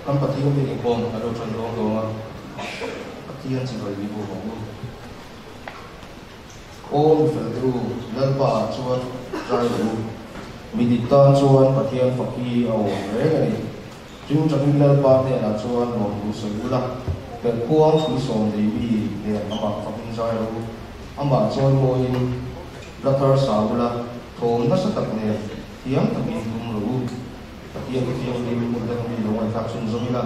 Kan Pathian biak inkhawm a lo tan dawn dawn a, Pathian chibai i buk ang u. Aw mi fel te u, Lalpa ah chuan zai rawh u. Mi dik tan chuan Pathian fak hi a awm reng a ni. Chu takin Lalpa hnenah chuan lawmtu sawi ula, Perhkhuang hrui sawm nei mi nen amah fakin zai rawh u. Amah chawimawiin la thar sa ula, thawm nasa tak nen thiam takin tum rawh u. Pathian te thianghlim hmun dang mi lo ngaihthlak chhun zawm ila,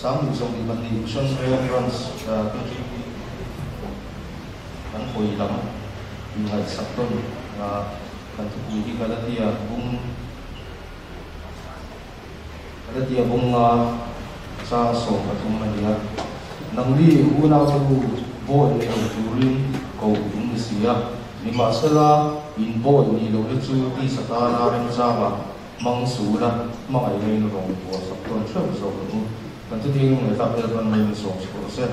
2022 Mission Veng Branch KTP kan hawi lam inngaihsak tawn kan thupui hi Galatia bung Galatia bunga chang 13 a ni a. Nangni unaute u bawi ni lo turin koh in ni si a, nimahsela in bawi ni lohte chu tisa tana remchanga hmang sula hmangaihna in rawn buatsak tawn theuh zawk ang u. Kan thuthiang in ngaihthlak vel hman mai in sawm chhuah se.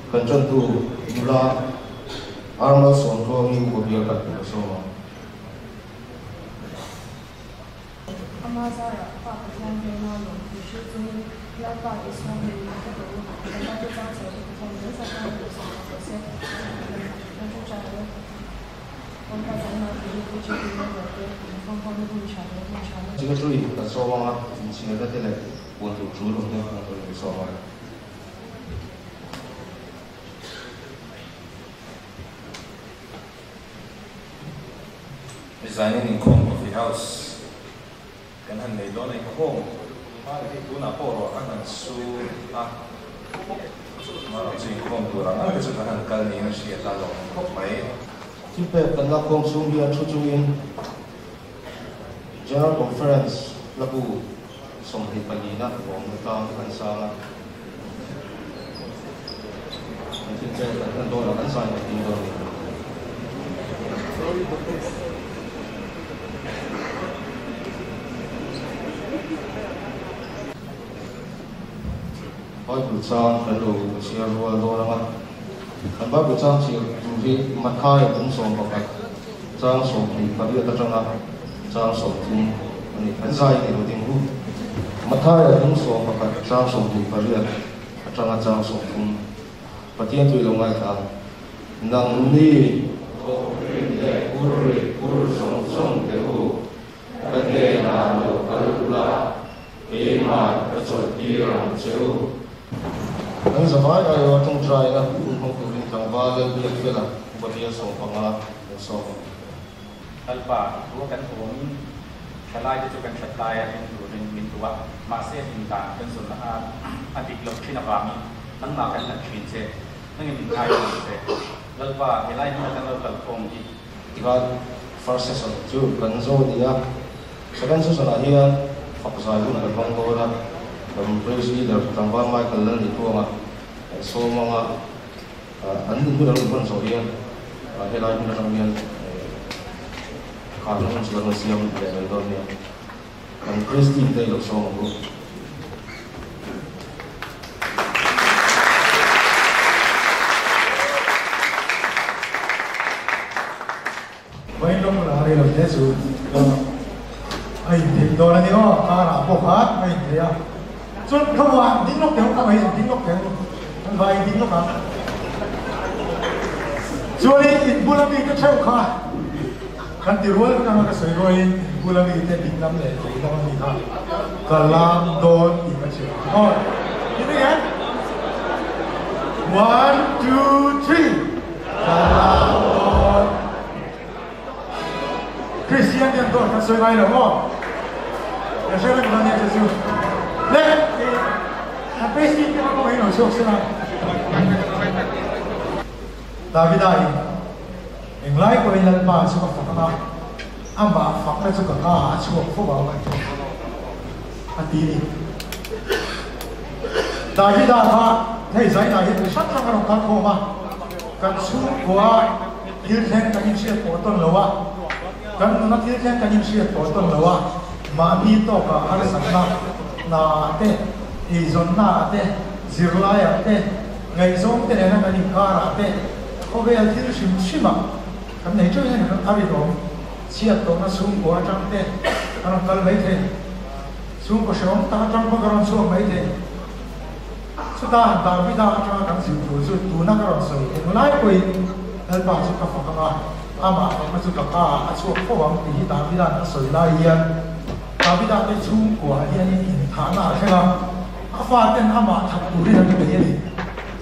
Kan tantu nula Arnold Sawmtluangi upa bial khat tur a sawm ang. Ama zarah Pa Pathian hnena lawm thu hrilh chungin Lalpa Isua hmingin a ka duh u, kan laltu chang chho te Pathian in nasa tan duh sak ta rawh se. Kan ṭawngṭai ang e. Lalpa zaina tih hi KGP member te inkhawm ho na hun ṭha leh hun ṭha na. Secretary kan sawm ang a, inchhirna te leh puan tur ṭul awm te kan rawn sawm ang. Zanin inkhawm Coffee House kan han nei dawn a, inkhawm hma leh hei tunah pawh ruah kan han su a, amaherawh chu inkhawm tur ang ang te chu kan han kal niin a hriat a lawm khawp mai. Thil pek kan lakkhawm chhung hian thu chungin General Conference hlabu 24 na awmna tlang te kan sang a, kan thil pek kan hman dawn a, kan zai mai ding dawn a ni. Bible chang kan lo chhiar rual dawn ang a, kan Bible chang chhiar tur hi Matthai bung 11 chang 28 atanga chang 30 a ni. Kan zai ni lo ding ru. Matthai bung 11 chang 28 atanga chang 30 Pathian tui lo ngaithla ang. Nangni thawkrim leh phur rit phur zawng zawng te u, ka hnenah lo kal ula, keimah ka chawlhtir ang che u. Kan zavai aiawh tawngtaina hun hmang turin tlangval Lalbiak Fela Upa Bial 15 kan sawm ang. Lalpa, i thu a kan awmin thalaite chu kan that laia hlim turin min duh a, mahse hlim dan kan zawn a a dik loh thin avangin nangmah kan hlat thin che, nangin min ngai lo ang che. Lalpa, helai hmuna kan lo kal khawm hi. Tikhan first session chu kan zo a ni a, second session ah hian fak zai hun kan hmang dawn a, kan praise leader tlangval Michael Lalnituanga kan sawm ang a, An nun hun an rawn hman zawh hian helai hmun atang hian kharna hun chu kan rawn siam leh mai dawn nia. Kan praise team te i lo sawm ang u. Vawiin lawng la rei lo te chu a intheih dawn a ni aw, car ah pawh khan a intheih a. Chuan kha uah ding lawk teh u, ka mai ding lawk teh u, kan vai ding lawk ang. Chuanin in bula mi te theuh kha kan ti rual vek anga ka sawi rualin in bula mi te ding lam leh lei lam a mi kha ka lam dawn tih ka hria ang aw. Tin again, one, two, three, ka lam dawn. Kristian te an dawr kan sawi ngai lo maw? Kan hre vek dawn nia chu chu. Le kan president te pawh hi lo chhuak sela. Davida in englai pawhin Lalpa chu ka fak ang a, amah fakna chu ka ka ah a chhuak fo ang a ti a ti ni. Davida kha hei zainah hian mi hrang hrang a rawn kal khawm a, kan chhungkua Thil thleng kan inhriat pawh tawn lo a, kan nuna thil thleng kan inhriat pawh tawn lo a, mahni tawkah harsatna hnaah te, eizawnnaah te, zirlaiah te, ngaihzawng te nena kan inkarah te, khawvel thil hrim hrimah kan nei teuh hian a rinawm chhiat tawhna chhungkua atang te kan rawn kal mai thei. Chhungkaw hrehawm tak atang pawh ka rawn chhuak mai thei. Chutah Davida atanga kan zir tur chu tuna ka rawn sawi englai pawhin Lalpa chu ka fak ang a, amah fakna chu ka ka ah a chhuak fo ang tih hi Davida'n a sawi lai hian Davida te chhungkua hianin inthahna a thleng a, a faten amah that turin an bei a ni.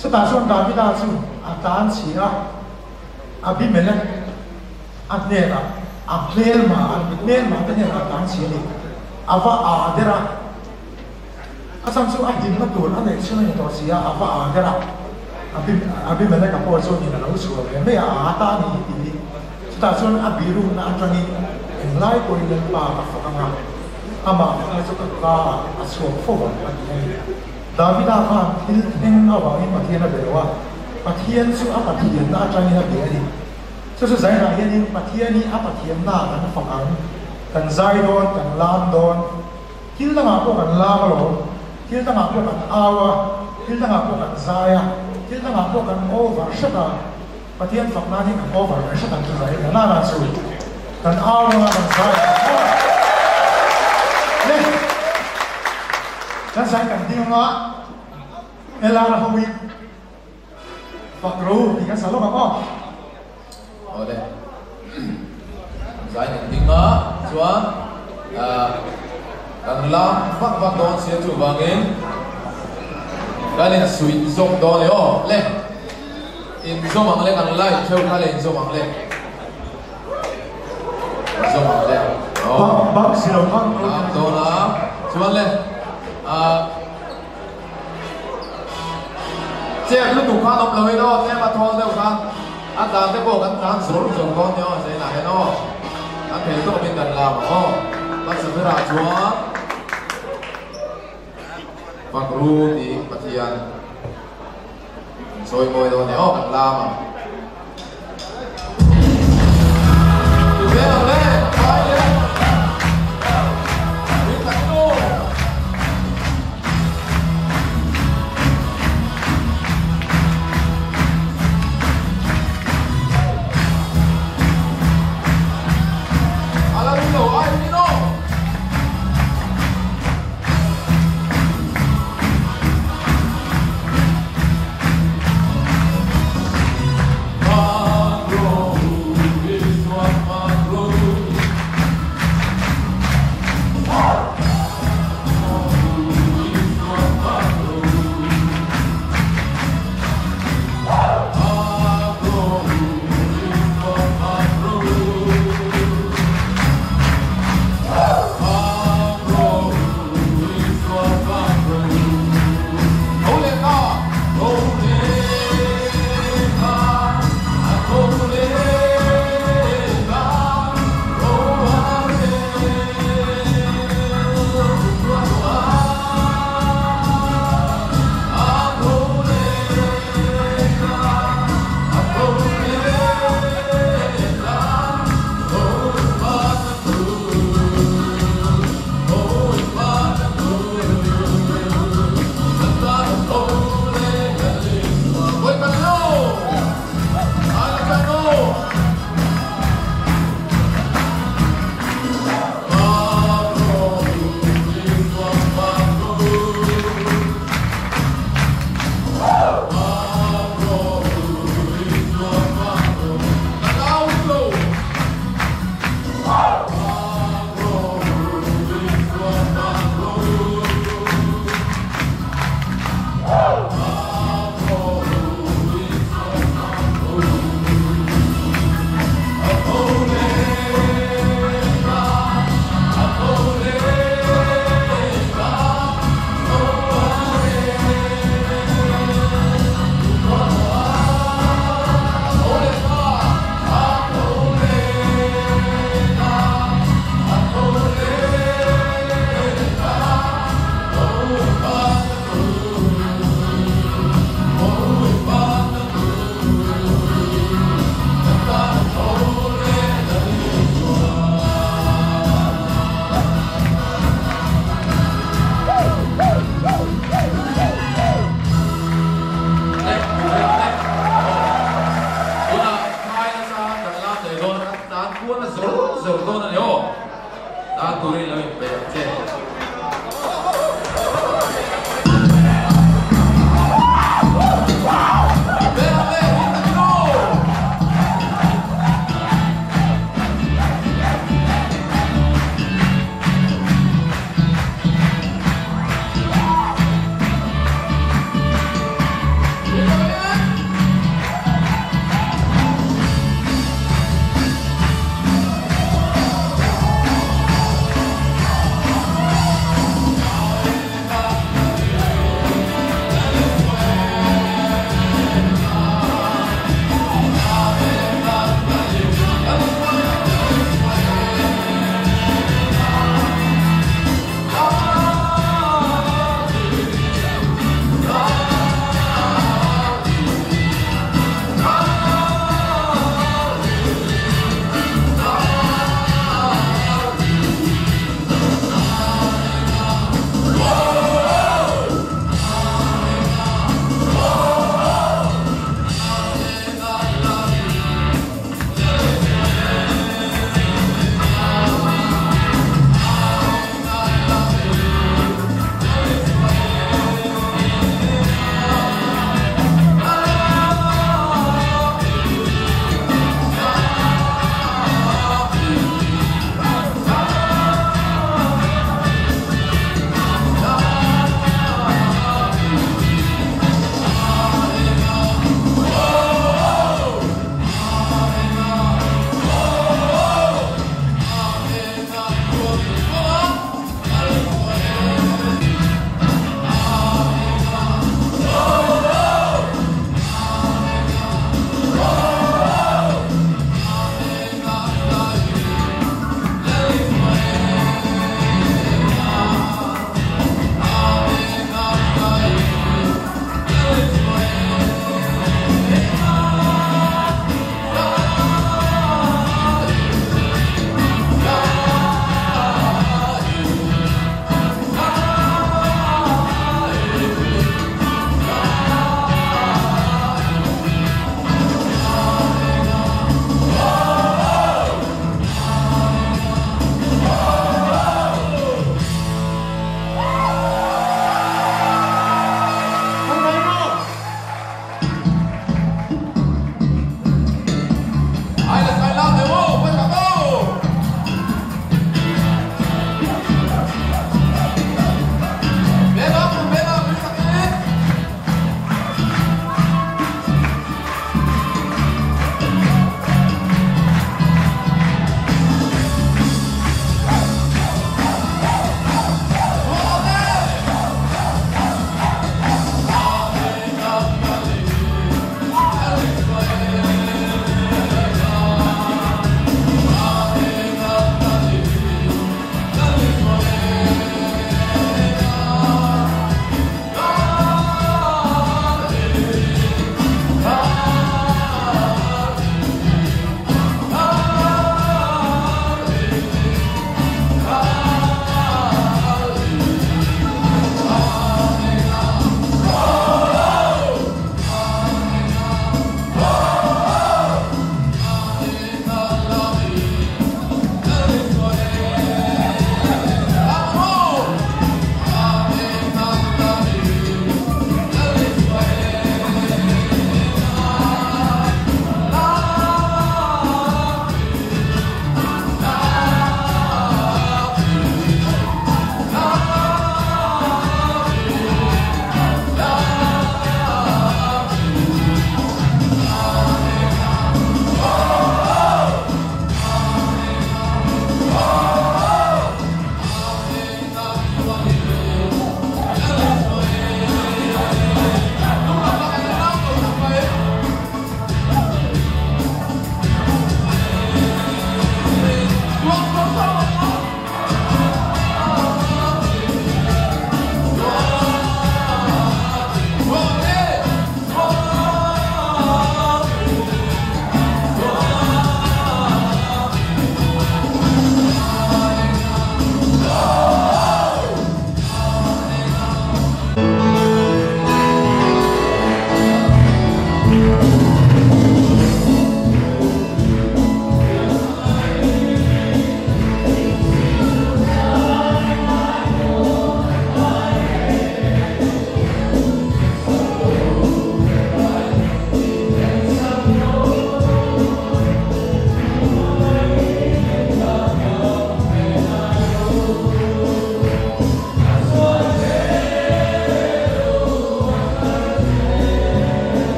Chutah chuan Davida chu a tlan chhi a, Abimelek a hnenah a hmelma an hmelma te hnenah a tlan chhi a ni. A va aa der a. A chhan chu a hlimna tur a neih chhun a ni tawh si a, a va aa der a. Abimelek-a pawh chuanin a lo chhuah ve mai a, a aa ta a ni hi tiin. Chutah chuan a birukna atangin englai pawhin Lalpa ka fak ang a, amah fakna chu ka ka ah a chhuak fo ang a ti a ni. Davida khan thil thleng avangin Pathian a be lo a, Pathian chu a Pathianna atangin a be a ni. Chu chu zainah hianin Pathian hi a Pathianna kan fak ang, kan zai dawn, kan lam dawn. Thil dangah pawh kan lam alawm, thil dangah pawh kan au a, thil dangah pawh kan zai a, thil dangah pawh kan over hret a, Pathian fak nan hi kan over ve hret ang chu zai na na chu kan au anga kan zai ang tho a. Le kan zai kan ding anga LR hoin fak ro tih kan sa lawk ang aw. Awle. Zai kan ding a, chuan kan lam vak vak dawn sia chuvangin kan insuih zawk dawn e aw. Le inzawm ang le kan light theuh kha le inzawm ang le. Inzawm ang le. Aw. Bang si lo khan. Lam dawn a, chuan le ah. Chep lutuk khan awm loin aw, tlem a thawl deuh khan a tlan te pawh kan tlan zawr zawr dawn nia aw Zainah hian aw, kan thei tawpin kan lam ang aw. Hmasa berah chuan Fakru tiin Pathian kan sawi mawi dawn nia aw, kan lam ang.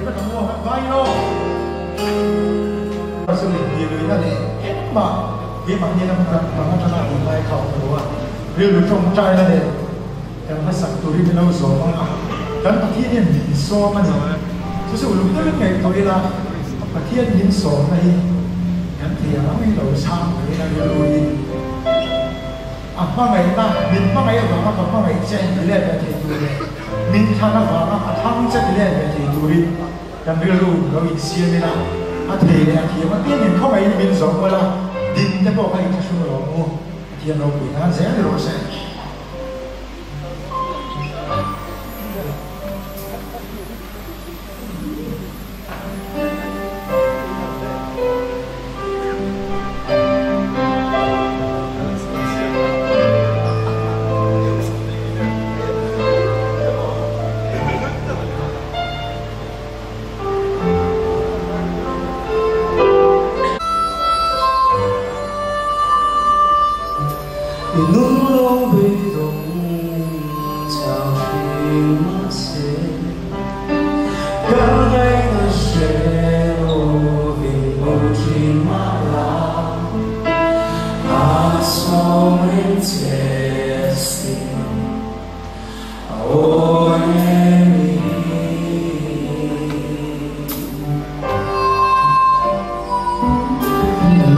vek ang aw, kan vai in aw. Chu in ti luihna leh engmah keimahni lam kan bang atanga a awm lai kha a awm lo a, rilru tawngtaina leh kan hmasak turin min lo zawm ang a, kan Pathian hian min sawm a ni. Chu chu uluk deuhin ngaihtuah ila, Pathian min sawmna hi kan thei ang angin lo chhang mai ila rilru in a hmangaihna, min hmangaih avanga ka hmangaih che ti let ve thei tur leh min thlan avanga a thlang che ti let ve thei turin kan rilru lo insiam ila, a thei leh a thiam apiangin khawngaihin min zawm mawlh a, din te pawh kha inthlahrung lo ang u, Pathian ropui nan zel rawh se. I nun lo beidawng chau thin mahse kan ngaihna hre lovin bo thin mah la a sawm reng che sin a aw nem i.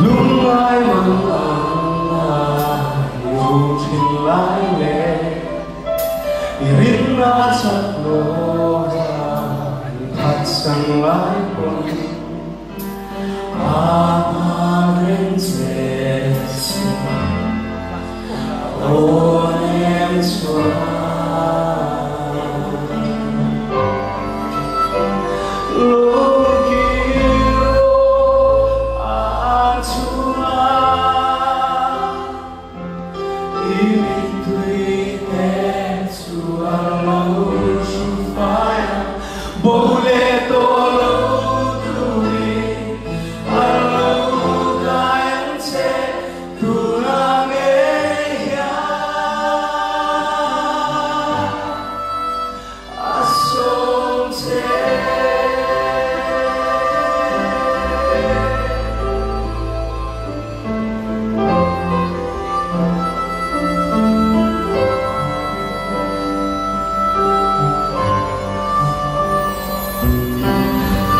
Lungngai man ang a i u thin lai leh i rinna chak lova i phatsan lai pawn a nghak reng che sin a aw nem chuan. A sawm che.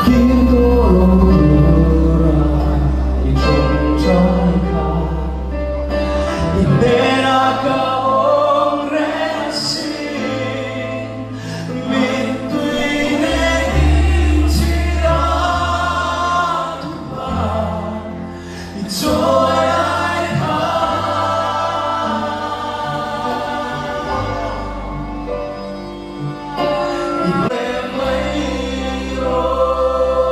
Kim tawh lo tura i tawngtai kha i hnenah ka awm reng a si. Mittui nen inchhir a thupa i chawi ai kha. I hmel mai rawh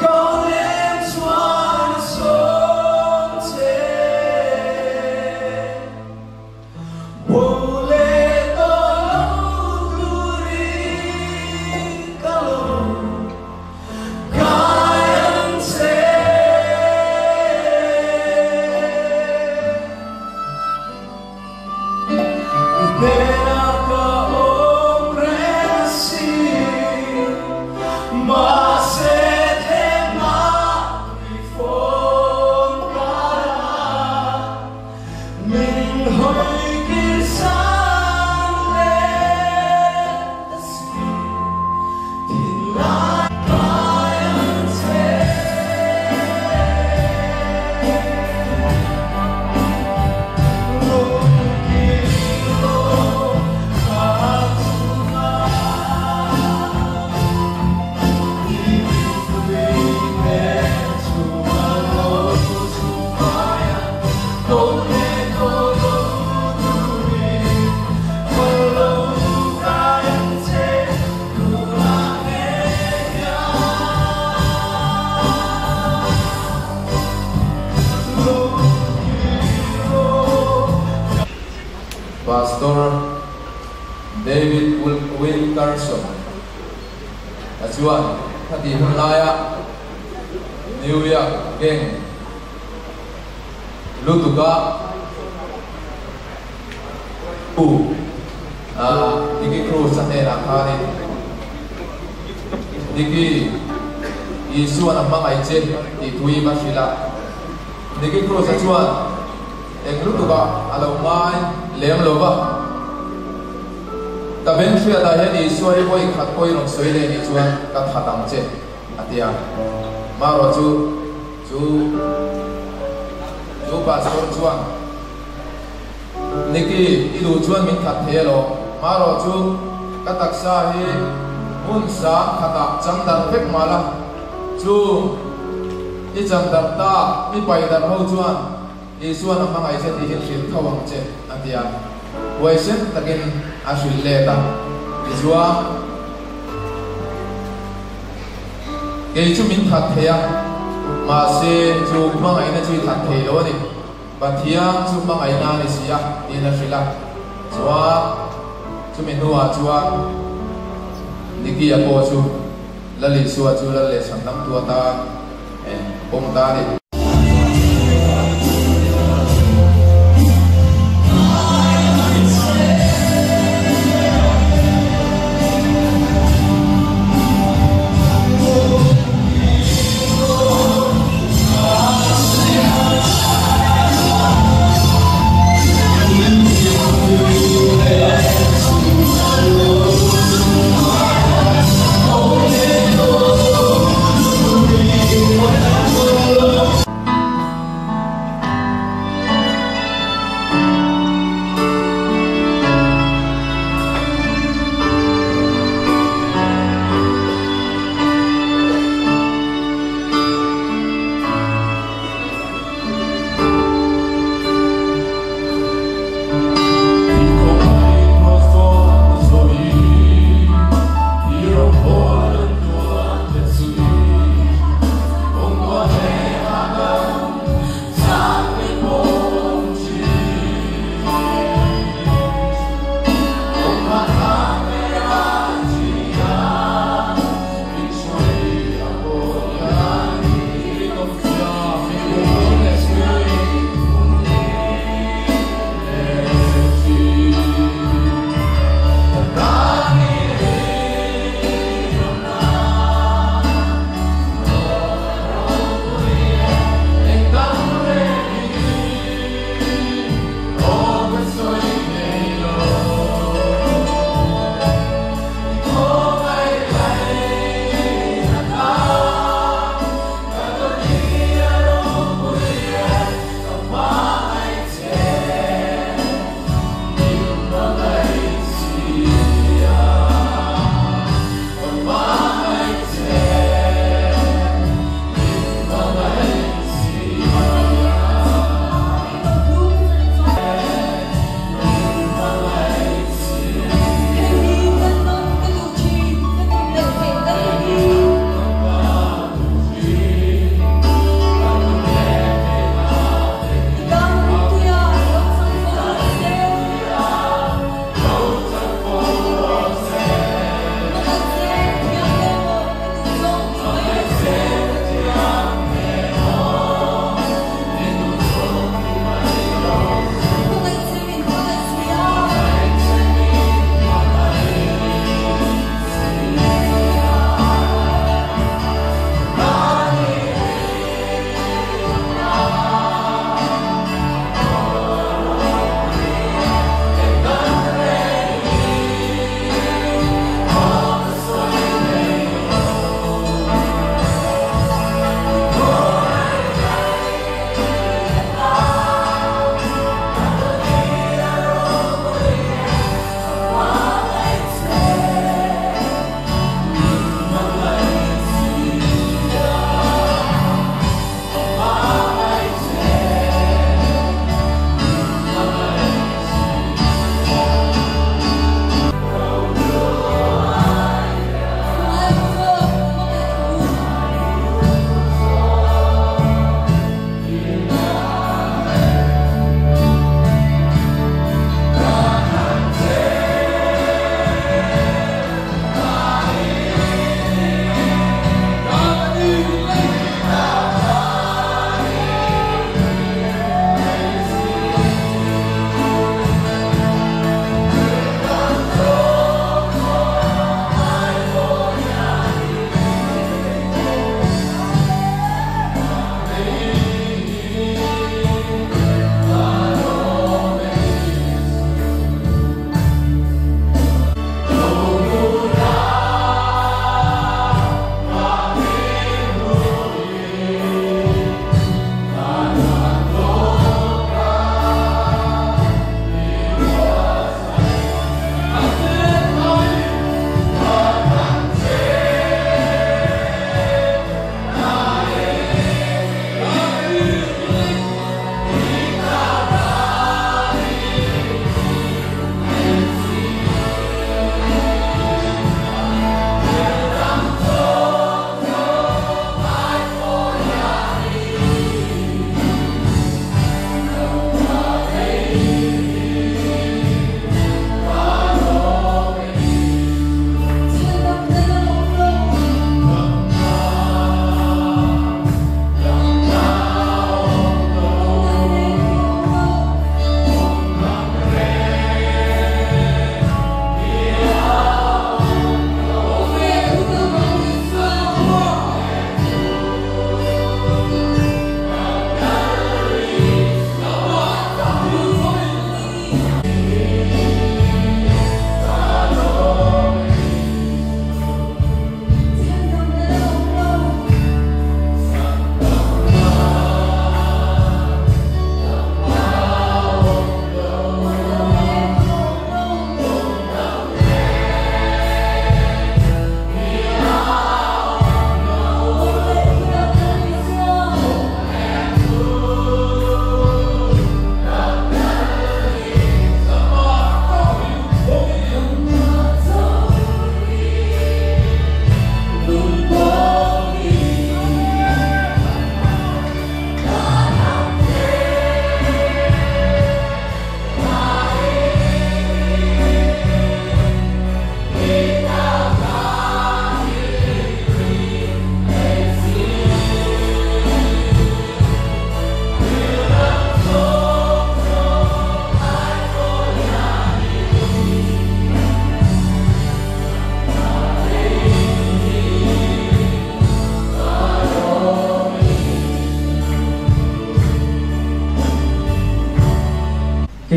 ka nem chuan a sawm che. Bo leh tawh lo turin ka lo kai ang che. I hnenah ka awm reng a si, mahse thlemna tui fawn karah Min hawi kir san leh ta si, thinlai kai ang che. Lungkir rawh ka chungah, i mittui te chu a lo chhuk fai a. Pastor David Wilkerson a chuan khati hun laia New York gang Lutuk a u Nicky Cruz a hnenah khanin Nicky, Isua'n a hmangaih che tih thu i va hrilh a. Nicky Cruz-a chuan eng lutukah a lo ngai lem lo va. Ka beng hriatah hian Isua hi vawi khat pawh i rawn sawi leh nih chuan ka that ang che, a ti a. Marawh chu chu chu pastor chuan, Nicky, i duh chuan min that thei alawm. Marawh chu ka taksa hi hmun sang khatah chang darh vek mah la, chu i chang darh ta i pai darh ho chuan Isua'n a hmangaih che tih hi hrilh tho ang che, a ti a. Huaisen takin a hrilh let a, tichuan kei chu min that thei a, mahse chu hmangaihna chu i that thei lo a ni. Pathian chu hmangaihna a ni si a, tiin a hrilh a. Chuan chumi hnuah chuan Nicky-a pawh chu Lal Isua chu Lal leh Chhandamtu atan pawm ta a ni.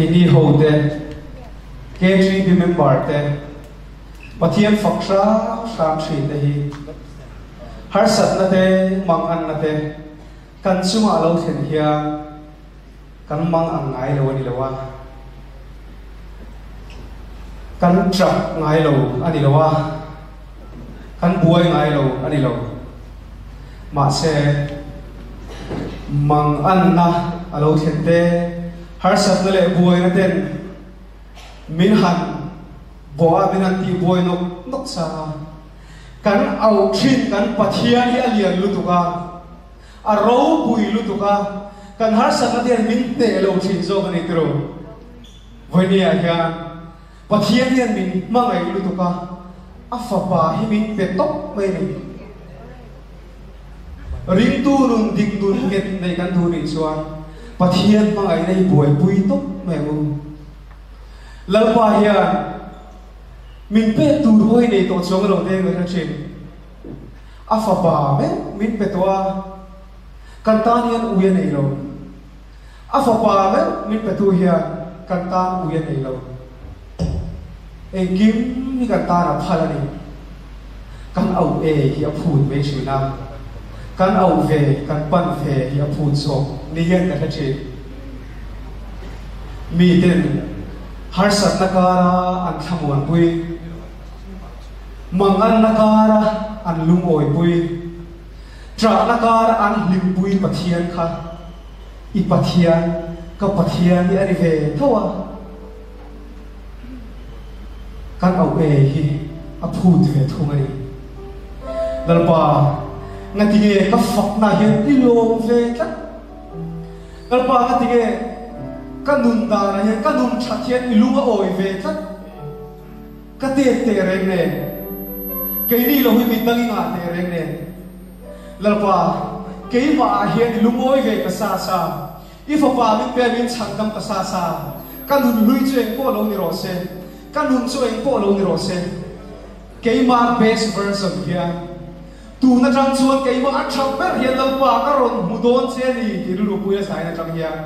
Keini ho te, KGB member te, Pathian fak hram hram thin te hi harsatna te, manganna te kan chungah lo thlen hian kan mang ang ngai lo a ni lo a, kan tap ngai lo a ni lo a, kan buai ngai lo a ni lo. Mahse, manganna a lo thlen te, harsatna leh buaina ten min han bawh a, min han tihbuai nawk nawk sang a. Kan auh thin kan Pathian hi a lian lutuk a, a ropui lutuk a, kan harsatna te hian min hneh lo thin zawk a ni tiraw? Vawinia hian Pathian hian min hmangaih lutuk a, a fapa hi min pe tawp mai a ni. Ringtu nun dik nun nghet nei kan duh nih chuan Pathian hmangaihna hi buaipui tawp mai ang u. Lalpa hian min pek tur hawi nei tawh chuang lo te ka hre thin. A fapa meuh min pe tawh a, kan tan hian ui a nei lo. A fapa meuh min petu hian kan tan ui a nei lo. Engkim hi kan tan a phal a ni. Kan auh e hi a phut mai thin a, kan auh ve, kan pan ve hi a phut zawk ni hian ka hre thin. Miten harsatna kara an thlamuanpui, manganna kara an lungawipui, ṭahna kara an hlimpui Pathian kha i Pathian, ka Pathian hi a ni ve tho a. Kan auh e hi a phut ve thung a ni. Lalpa, ngatinge ka fakna hian i lawm ve tlat? Lalpa, ngatinge ka nun danah hian, ka nun that hian i lung a awi ve tlat? Ka tet teh reng nen, keini lo hi midang i ngah teh reng nen. Lalpa, keimah ah hian i lungawi ve ka sa sa. I fapa min pe min chhan dam ta sa sa. Ka nun hlui chu eng pawh lo ni rawh se. Ka nun chu eng pawh lo ni rawh se. Keimah best version hian tun atang chuan keimah a tha ber hian Lalpa ka rawn hmu dawn che a ni tih rilru pui a zain atang hian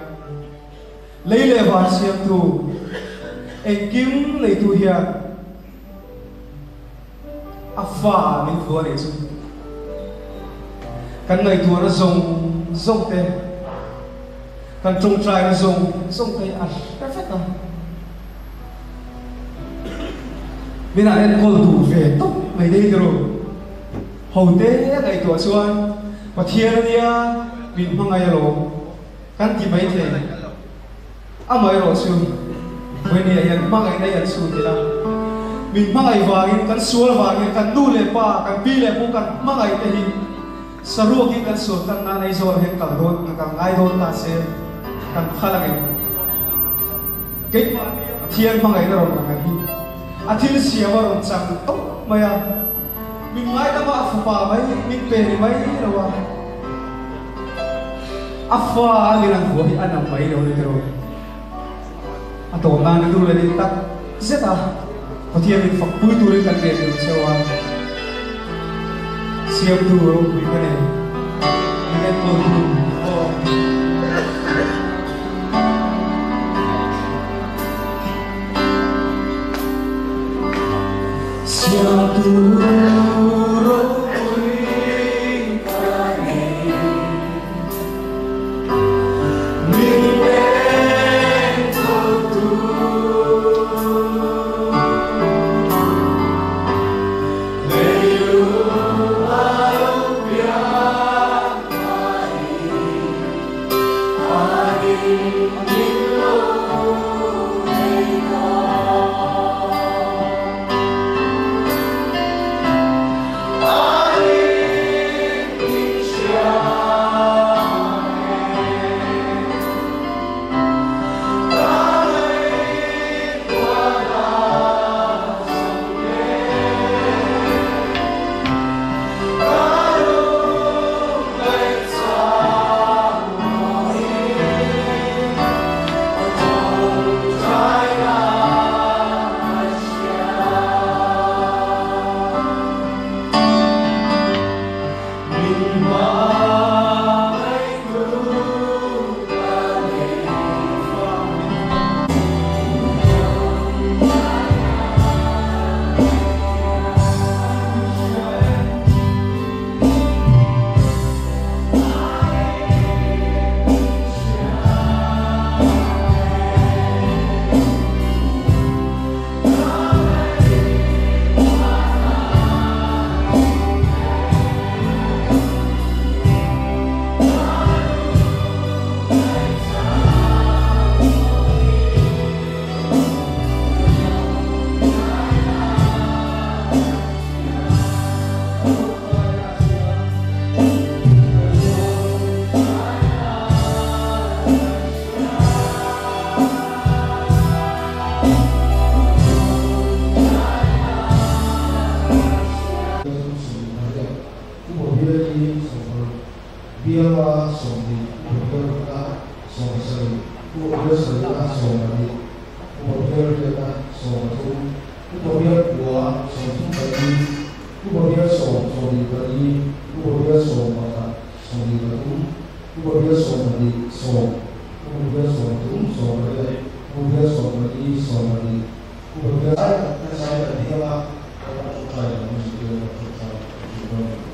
lei leh van siamtu engkim neitu hian a fa min vuah leh chu kan ngaihtuahna zawng zawng te, kan tawngtaina zawng zawng te a hre vek a. Min han enkawl duh ve tawp mai dei tiraw? Ho te ngaihtuah chuan Pathian a nia min hmangaih alawm kan ti mai thei. Amaherawh chu, Vawinia hian hmangaihna hi an chhun ila. Min hmangaih vangin, kan sual vangin, kan nu leh pa, kan pi leh pu kan hmangaih te hi saruakin kan sual tan nan Aizawl hian kal dawn, kan kal ngai dawn ta se, kan phal ang em? Keimahni a Pathian hmangaihna rawn lang hi a thil siam a rawn chang tawp mai a, min ngaidam a, a fapa mai min pe ni mai lo a. A fa a min an vuah hi a nam mai lo ni tiraw? A tawp nan ka dur leh ding tak zet a, Pathian min fak pui turin kan rel deuh cheu a, Siamtu ropui ka nei, min enkawl tu aw. Siamtu ropui ka nei, min enkawltu. Leilung a lo pian hmain, anin min lo nei ta. Upa bial nga 20, upa bial rukna 17, upa bial sarihna 12, upa bial riatna 13, upa bial kua 34, upa bial 10 24, upa bial 11 23, upa bial 12 10, upa bial 30 18, upa bial 14 20, upa bial sai kan sai kan hiama kan trai kan zirtir kan trai.